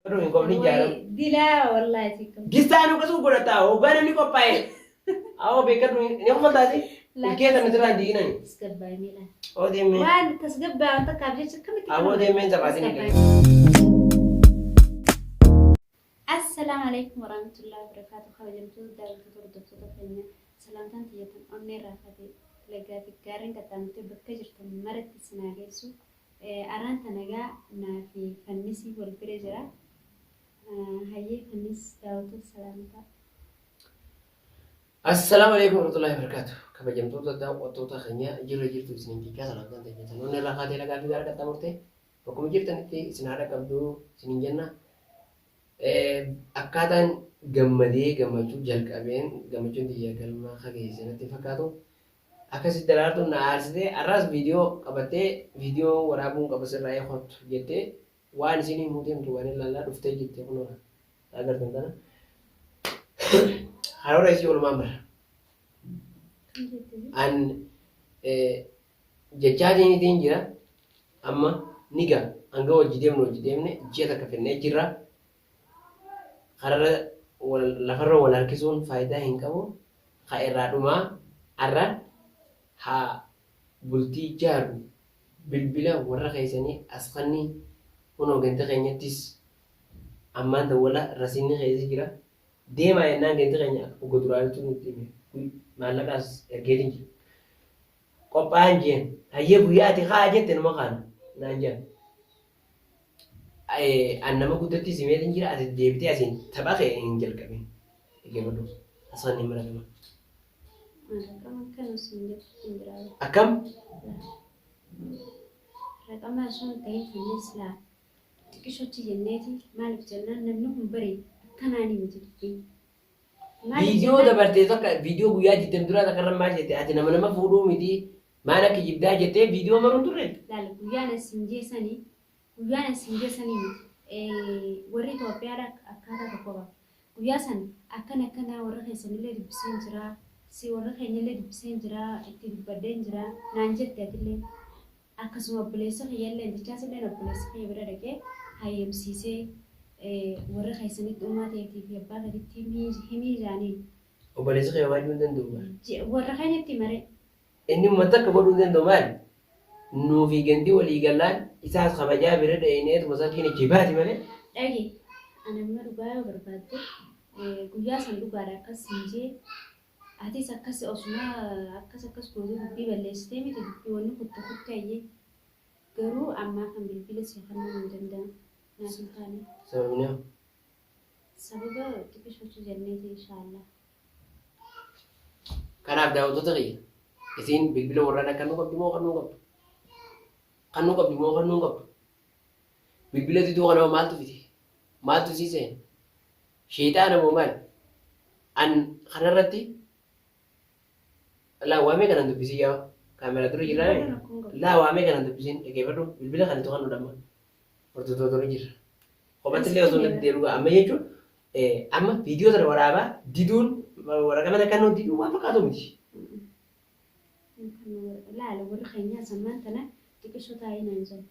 Hin koflin jaaram. Dilaa wallaahi si kam. Gistaan akkasuma godhataa hoggaa namni qophaa'e. Awoo beekadhu ni kofaltaasi. Ilkee sana sirraa hin diiginani. Tasgabbaa'ee miidhaan. Oo deemee. Waan tasgabbaa'e waan takkaaf jecha akkamitti Aboo deemeen taphatin hin Assalaamu alaikum warahmatullahi wabarakatuh. Kabajamtoota daawwattoota hordoftoota keenya salaamtaan tiyyatan onnee irraa kaatee lagaa fi gaarreen qaxxaamurtee bakka jirtan maratti sinaa geessu. Araan tanagaa naa fi fannisii wal bira jira. Hayyee fannis daawwattoota salaamataa. Assalaamu alaikum warahmatullahi wabarakatuh. Kabajamtoota daawwattoota keenya jirra jirtu isiniin jechaa salaamtaan teenya onnee irraa kaatee lagaa fi gaara qaxxaamurtee bakkuma jirtanitti isin haadha qabdu isiniin jenna. Akkaataan gammadee gammachuu jalqabeen gammachuun tiyya galma akka geesse natti hin fakkaatu. Akkasitti daraartuun na aarsitee har'aas viidiyoo qabattee viidiyoo waraabuun qaba sirraa kottu jettee waan isiin himuu deemtu waan ilaallaa dhuftee jirti kunoo agartan tana. Karoora isii oolmaan bara. An jechaatiinitiin jira amma ni ga'a hanga hojii deemnu hojii deemne ji'a takka finnee jirra. Kararra lafarra wal harkisuun faayidaa hin qabu. Ka irraa dhumaa arra haa bultii jaarru bilbila warra keessanii as kannii kunoo ganda keenyattis ammaan dawwala rasiinni keessa jira deemaa jennaan gandi keenya akka duraanitu nutti hime maallaqaas ergeetiin jira. Qophaa'an jeen hayyee guyyaa ati kaa jette numa kaana naan jedhan. An nama guddatti simeetiin jira ati deebitee asiin tapha kee hin jalqabin. Dhaggeeffadhu. Asaan hin maratama. Raqama akkana siin jettu hin jiraa. Akkam? Raqama osoo hin ta'in fannis laa xiqishochi jenneeti maaliif jennaan namni kun bari akkanaanii miti dubbiin. Maaliif Viidiyoo jennaan dabartee takka viidiyoo guyyaa 20 duraa takka irra maal jette ati nama nama fuudhuu miti maal akka jibdaa jettee viidiyoo maruun turre. Laal guyyaan as hin jeesanii guyyaan as hin jeesanii miti warri Itoophiyaadha akkaataa tokko qaba. Guyyaa san akkana akkanaa warra keessanillee dubbiseen jira si warra keenyallee dubbiseen jira itti dubbadheen jira naan jette atillee akkasuma obboleessa kiyyallee dachaasillee obboleessa kiyya bira dhaqee hayyamsiisee warra keessanitti ummaa teetii fi abbaa keetitti himii jaaniin. Obboleessi kee homaa jechuu hin danda'u bara. Warra keenyatti maree. Inni uummata akka godhuu hin danda'u maali? Nuu fi gandi walii gallaan isaas kabajaa bira dha'ineetuma sakiin achi baati malee. Dhagi ani amma dhugaa yoo barbaadde guyyaa san dhugaadha akkas siin jee atis akkas osuma akkas akkas gootee dubbii balleessitee miti dubbii wanni kutte kutte ayyee garuu ammaa kan bilbila sii kennuu hin danda'amu naaf hin taane. Sababni hoo? Sababa xiqishochi jenneeti inshaallah. Kanaaf daawwattoota kiyya isiin bilbila warraan akka nuu qabdu moo kan nuu qabdu? Kan nuu qabdu moo kan nuu qabdu? Bilbila diduu kana maaltu fide? Maaltu sii seene? Sheexaana moo maali? An kanarratti laa waamee kanan dubbisin yaa kaameraa dura jirraa laa waamee kanan dubbisin dhaggeeffadhu bilbila kan itti kan nu dhamma hordoftoota dura jirra. Kophatti illee osoo natti deebi'u amma jechuun amma viidiyoo sana waraabaa diduun waraqaa mana kan diduun waan fakkaatu miti. Laala warri keenyaa sammaan tana xiqishoo taa'ee naan jedhu.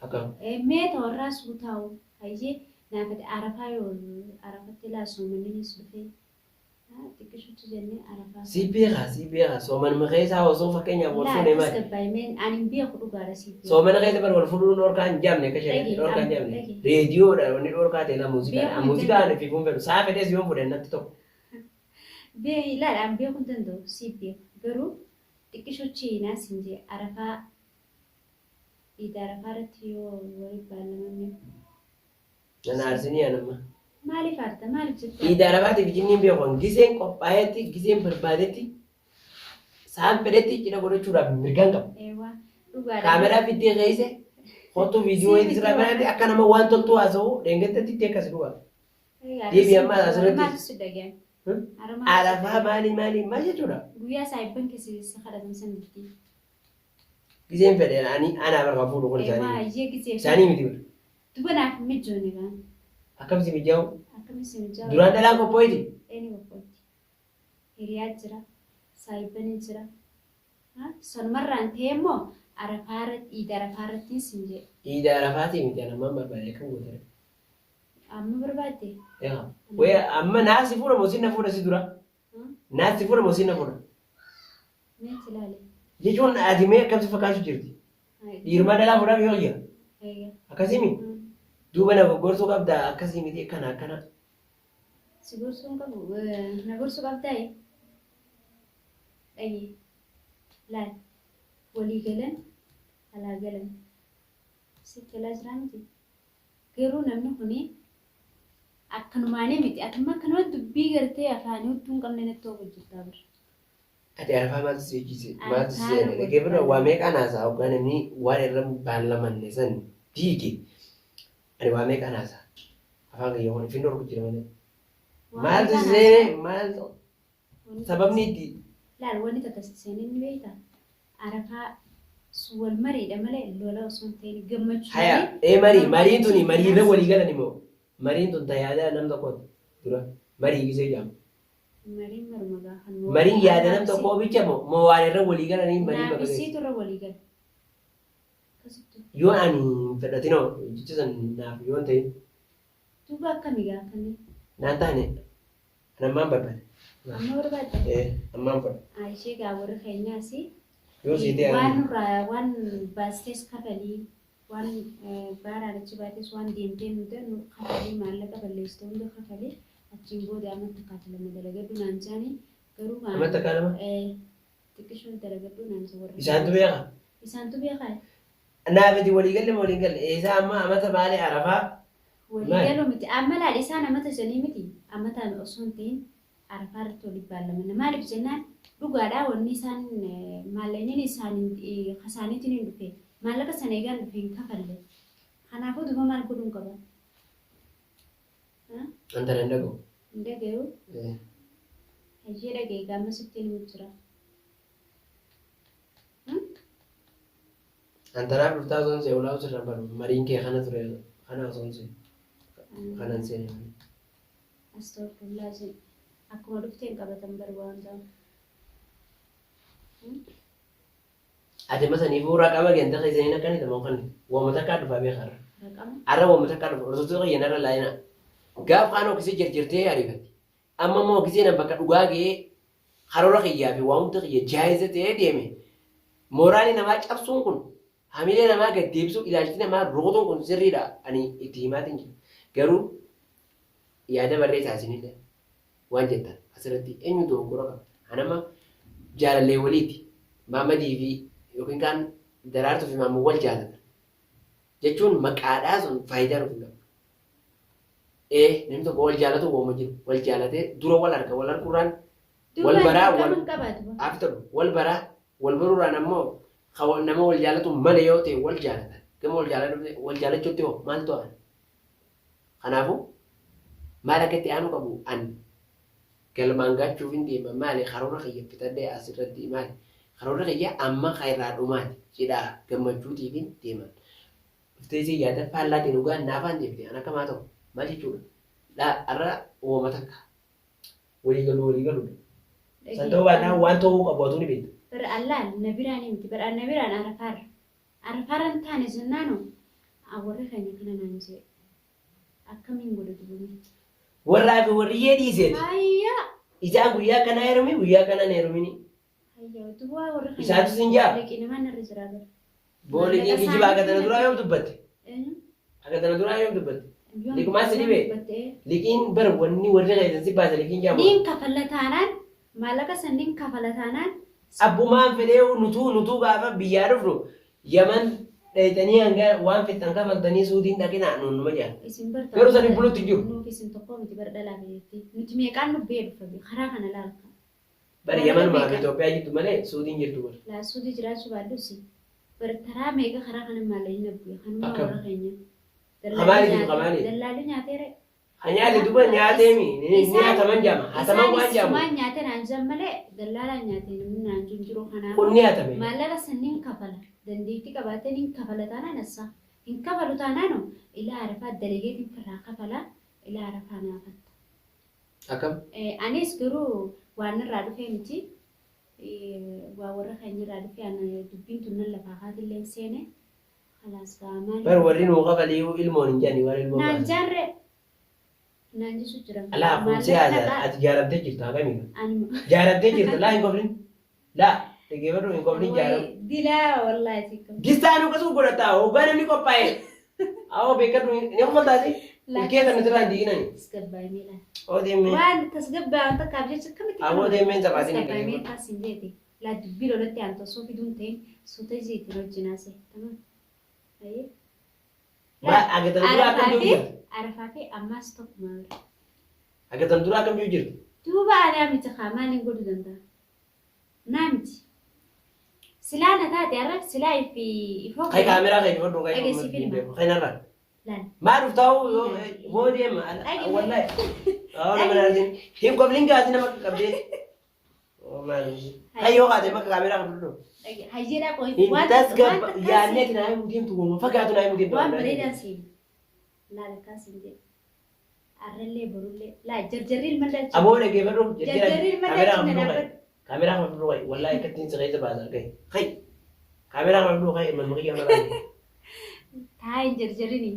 Akkam. Mee warraa suu taa'u hayyee naafate arafaa yoo arafatti laa soomanninis dhufee xiqishutti jennee arafaa. Si beekaa si beekaa soomanuma keessaa osoo fakkeenyaaf wal fuune maali? Tasgabbaa'imeen ani hin beeku dhugaadha si beeku. Soomana keessa bar wal fuudhuun dhorkaa hin jaamne akka shari'aatti dhorkaa hin jaamne. Reediyoodha wanni dhorkaa ta'e laa muuziqaadha. Beekuu hin Muuziqaa ani danda'u. fiifuun fedhu saa fedhes yoon fudhe natti tokko. Bee ilaala an beekuu hin danda'u si beeku garuu xiqishochi naas hin jee arafaa iida arafaa irratti yoo wali baallamanne. Nan aarsinii an amma. Maaliif aarta maaliif jette? Iida arafaatiif jinniin beeku an giseen qophaa'etti giseen barbaadetti sa'aan fedhetti cidha godhachuudhaaf mirgaan qaba. Eewwa dhugaadha. Kaameraa fiddee keessa kottu viidiyoo Sii wayii sirraa miti banaatti akka nama waan toltuu haasa'u dheengattatti itti akkas dhugaa. Deebi amma asirratti. Maaltu si dhaga'ame? Arafaa maali maali maal jechuudha? Guyyaa saayibban keessa si kadhatan san diddii. Giseen fedhe ani anaa barka fuudhu kun Eewwa isaanii miti. hayyee gisee Isaanii miti bara. Duba naaf hin mijoone gaa. Akkam si mijaa'u? Akkami si mijaa'u? Duraan dhalaan qophooyti? Eeni qophooyti. Hiriyaa jira. Saayibbani jira. Sanumarraan ta'e immoo arafaa irratti iida arafaa irratti sin jedhe. Iida arafaatii miti an ammaan barbaade akkam gootare? Amma barbaadde? Eegaa. Wee amma naa si fuudha moo si na fuudha si dura? Naa si fuudha moo si na fuudha? Meetti ilaali. Jechuun ati mee akkamsi fakkaachuu jirti? Dhiirumaa dhalaa fuudhaaf yoo jira. Akkasii duuba na goggorsuu qabda akkasii miti akkana akkana. Si gorsuu hin qabu. Na gorsuu qabdaa? Dhagee. Laal. Walii galan alaa galan. Sitti galaa jiraa miti. Garuu namni kuni akkanumaanii miti. Atummaa akkanuma dubbii gartee afaanii hudduu hin qabne natti oofu jirtaa bara. Ati arafaa maaltu si hojjise? Maaltu si seene? Dhaggeeffadhu waa meeqaan haasa'a hoggaa namni waan irra baallamanne san diige. Ani waa meeqaan haasa'a? Afaan kiyya kun ifin dhorku jira malee. Maaltu si seene? Maaltu sababni itti Laal wanni takka si seenee ni beektaa? Arafaa sun wal mariidha malee lola osoo hin ta'in gammachuu Haya, ee marii, mariin tuni marii irra walii galan immoo. Mariin tun ta yaada nam tokkooti dura. Marii gisee jedhamu. Mariin maruma gaafa Mariin yaada nam tokkoo bicha moo moo waan irra walii galanii marii bakka geessu. Naafisiitu irra walii gala. Akkasittu. Yoo ani hin fedhatinoo jecha san naaf yoo hin ta'in Duuba akkami gaa akkamii? Naan taane ani ammaan barbaada. Amma barbaadda? Ee ammaan fedha. Ishee gaa warri keenyaas Yoo sii ta'e waan nurraa waan baastees kafalii waan baaraan achi baates waan deemtee hunda nu kafalii maallaqa balleessite hunda kafalii achiin booda amma takkaaf lama dalagadhu naan jaanii garuu Amma takkaa lama? Xiqqishoo dalagadhu naan isa warra Isaantu beeka. Isaantu beekaa? Naaf ati walii galle moo waliin galle? Eesaa amma amata baalee arafaa Walii Maali? galuu miti. Amma laal isaan amata jedhanii miti. Amata osoo hin ta'in arafaa irratti waliif baallamanna. Maaliif jennaan dhugaadhaa wanni isaan maallaqni isaaniin kasaaniitiin hin dhufe. Maallaqa sana eegaan dhufe hin kafalle. Kanaafuu duuba maal godhuun qaba? Anta nan dhaga'u. Hin dhaga'u. Hayyee dhaga'i gaama sitti himu jira. Antanaaf dhuftaa osoo hin se'u ulaa sirra baru mariin kee kana ture kana osoo hin se'u kana hin seene malee. Astagfirullah akkuma dhufteen qabatan bar waan ta'u. Ati amma saniifuu raqama ganda keessaniin akka ni ta'u kan waama takkaa dhufaa beekaa irra. Raqama? Arra waama takkaa dhufa hordoftoota kiyya narra laayina. Gaaf kaan hokkisee jarjartee ariifatti. Amma immoo hokkisee nan bakka dhugaa ga'ee karoora kiyyaa fi waa hunda kiyya jaayiza ta'ee deeme. Mooraalii namaa cabsuun kun hamilee namaa gad deebisuu ilaalchi namaa rukutuun kun sirriidha ani itti himaatiin jira. Garuu yaada barreessaa isinillee waan jettan asirratti eenyu dogoggora qaba. Anama jaalallee waliiti. Maamadii fi yookiin kaan Daraartuu fi Maammoo wal jaalatan. Jechuun maqaadhaa sun faayidaa nuuf hin qabu. Ee namni tokko wal jaalatu waanuma jiru. Wal jaalatee dura wal arga wal arguurraan wal Duuba baraa dirqama wal hin qabaatu. after wal baraa wal baruurraan ammoo ka nama wal jaalatu malee yoo ta'e wal jaalatan. Gama wal jaalatu wal jaalachuutti hoo maaltu aana? Kanaafuu maal akka itti aanu qabu an galmaan gaachuuf hin deema maali karoora kiyya fixadhee asirratti maali karoora kiyya amma ka irraa dhumaati cidhaa gammachuutiif hin deeman. Dhuftee isii yaada faallaatiin dhugaa naafaan deebite an akka maa ta'u maal jechuudha laa arra uumama takka walii galuu walii galuudha. San ta'uu baannaan waan ta'uu qabu atuu ni beekta. Bar allaal na biraan miti bar na biraan arafaarra. Arafaarra hin taane jennaanu warri keenya kana naan jee akkamiin godha dubamee. Warraa fi warriyyee dhiiseeti. Hayyaa. Isaan guyyaa akkanaa heerumi guyyaa akkanaa hin heerumini. Hayyaa dubaa warri keenya. Isaantu sin jaa? Liqii namaan irra jiraa bara. Boo liqiin kijibaa akka tana duraa yoom dubbatte? Eenyu? Akka tana duraa yoom dubbatte? Yoom Liqumaan si dhibee? dubbatte? Liqiin bar wanni warri keessan si baase liqiin jaamu. Niin kafalla taanaan maallaqa san niin kafala taanaan Abbumaan fedhee nutuu nutuu gaafa biyyaa dhufnu Yaman dhayxanii hanga waan fixxan kafaltanii Suudiin dhaqinaa nuun numa jedhan. Isin bar Garuu saniif bulutti hin jiru. Nuuf isin tokkoo miti bar dhalaa fi jettee. Nuti meeqaan nu bee dhufa be karaa kana laalka. Bar Yamanumaa fi Itoophiyaa jirtu malee Suudiin jirtu bar. Laa Suudii jiraachuu baadhus bar taraa meeqa karaa kana maallaqni na bu'e kanumaa Akkam? warra keenya. Ka maali jiru ka maali? Dallaalli nyaatee ree. Ha nyaate duba nyaateemi ni hataman jaama hataman waan Isaanis jaamu sumaan nyaate naan jedhan malee dallaalaan nyaate namni naan jiru hin jiru kanaafuu kun ni hatame. Maallaqa san nin kafala dandeettii qabaatee nin kafala taanaan assaa hin kafalu taanaano ilaa arafaa dalageetiin firraa kafala ilaa arafaa naafatta. Akkam? Anis garuu waan narraa dhufee miti waa warra keenyarraa dhufee ana dubbiin tun nan lafaa kaatillee hin seene Khalaas gaa maal Bar warri nuu kafaliiyu ilmoon hin jedhani waan ilmoon Naan baasan. jaarree. Naan jechu jira. Alaa kun si Maallaqa ati jaaramtee jirta hagamii. Ani Jaaramtee jirta laa hin koflin. Laa dhaggeeffadhu hin koflin jaaram. Dilaa wallaahi sikkam. Gistaan akkasuma godhataa hoggaa namni qophaa'e. Awoo beekadhu ni kofaltaasi. Ilkee sana sirraa hin diiginani. Tasgabbaa'ee miidhaa. Oo deemee. Waan tasgabbaa'an takkaaf jecha akkamitti Aboo deemeen zapaatiin hin tasgabbaa'ee dhaggeeffadhu. taas hin jeete. Laa dubbii lolatti aan tosoo fiduun ta'in suuta jiitiin hojjinaase. Tamam. Ayyee. Maal agatan dura akkam jiru jirta? Arafaa fi ammaas tokkuma bira. Agatan dura akkam jiru jirta? Duuba anaa miti kaa maaliin godhuu danda'a? Naa miti. Silaa na taate har'a silaa ifi ifoo Kai kaameraa kai fudhu kai Dhageessi filma. kai narraa. Laal. Maal dhuftaa hoo deema wallahi. Awoo nama naasin hin koflin gaasi nama qabdee. Kai yoo kaate makka kaameraa kan fudhu. Hayyeedhaa qoy. Hin tasgabba yaadneeti naa himuu deemtu wooma fagaatu naa himuu deemtu. Waan bareedaan siin. Laal akkas hin jedhu. Arrallee borullee. Laa jarjarri ilma dhalchu. Aboo dhaggeeffadhu Jarjarri ilma kaameraa dhalchu kan na fudhu kai. dhaabbadhu. Kaameraa kan fudhu kai wallahi akkattiin si keessa baasa kai. Kai kaameraa kan fudhu kai manni kiyya maraa. Taa hin jarjarini.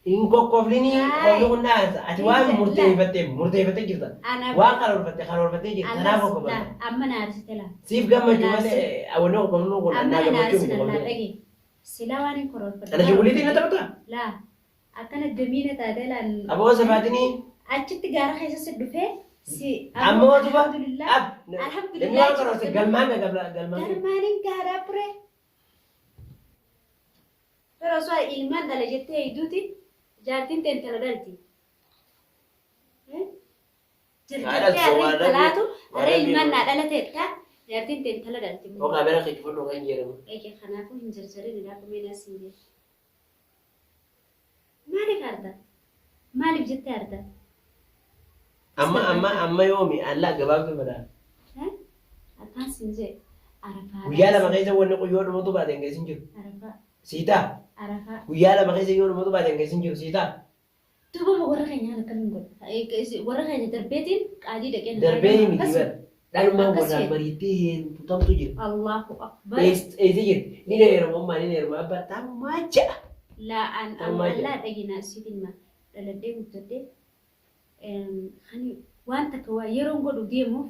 Hin kokkoflinii Kai. qolli kun dhaansa ati waan murteeffattee murteeffattee jirta. Ana Waan karoorfatte karoorfattee jirta kanaaf kokkofalta. Amma na arsite laa. Siif gammachuu malee awwanni kokkofluu kun Amma annaa na gammachuu arsina miti laa kokkofluu. dhage. Silaa waan hin karoorfadhu. Ana shuguliitiin na taphata. Laa akkana damiina taatee laan. Aboo safaatinii Achitti gaara keessa si dhufee si. amma otuba Alhamdulillah. ab namni Alhamdulillah. waan karoorse galmaan galmaan. Galmaaniin gaaraa ture. Pero osoo ilmaan dhala jettee hiduuti jaartiin teen tala dhalti. Jarjartee harree talaatu harree ilmaan naa dhalateetta jaartiin teen tala dhalti. Oo kaameraa kee cufadhu kan jedhamu. Eege kanaafuu hin jarjarin ilaa nas hin jedhu. Maaliif arda? Maaliif jettee arda? Amma amma amma yoomi allaa gabaabduu fedha. Akkaan siin jee arafaa. Guyyaa lama keessa wanni kun yoo dhumatu baate hin geessin jiru. Arafaa. Siitaa Arafaa. guyyaa lama keessa yoo dhumatu baate hin geessin jiru siitaa. Duuba warra keenya akkamiin godha? Warra keenya darbeetiin qaadii dhaqee Darbee miti bara. Dhalumaan Akkas warraan jedhe. mariittee heerumtu tamtu jira. Allahu akbar. Eessa jira? Ni heeruma ammaa ni heeruma abbaa tammaa ja'a. Laa an Ammaa jedhe. allaa dhagina siif ilma dhaladhee guddadhee kan waan takka waa yeroon godhu deemuuf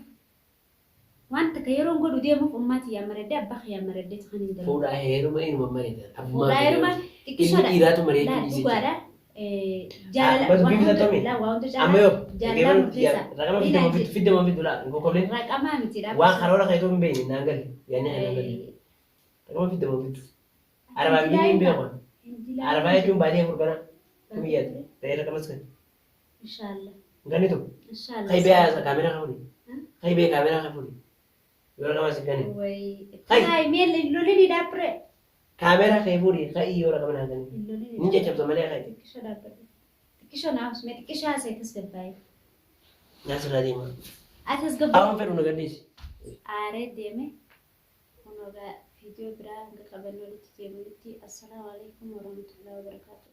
waan takka yeroon godhu deemuuf ummaati yaa maradhee abbaa kiyyaa maradhee kan hin darbu. Fuudhaa heeruma inuma mariita. Fuudhaa heeruma Ilmi xiqqishoodha. dhiiraatu mariitu Laa dhiisee jira. dhugaadha. Jaalala Bas waan bifti hunda tomi. laa waa hunda Amma caalaa yoo jaalalaa murteessaa. raqama fiddama fiddu fiddama fiddu laa hin kokkoflin. Raqamaa miti dha. Waan karoora keetuu hin beekne naan galle. Yaanni naan galle. Raqama fiddama fiddu. Arabaa biyyi hin beeku. Arabaa jechuun baadiyyaa furgana. Kumiyyaati. Ta'ee raqamas kan. Inshaallah. Gani tokko. Inshaallah. Kai bee kaameraa kan fuudhi. Kai bee kaameraa kan fuudhi. Yoo raqamas gani. Way. Kai. Kai mee lolini dhaabbre. Kaameraa kee fuudhi kai yoo raqama naan gani. Lolini. Ni caccabsa malee kai. Xiqqisho dhaabbadhu. Xiqqisho naaf mee xiqqisho haasa'e tasgabbaa'e. Naasirraa deema. Ati tasgabbaa'e. Awwan fedhu na gadhiisi. Aaree deeme. Kun egaa viidiyoo biraa hanga qabannoo walitti deemnutti assalaamu alaikum warahmatullahi wabarakaatuh.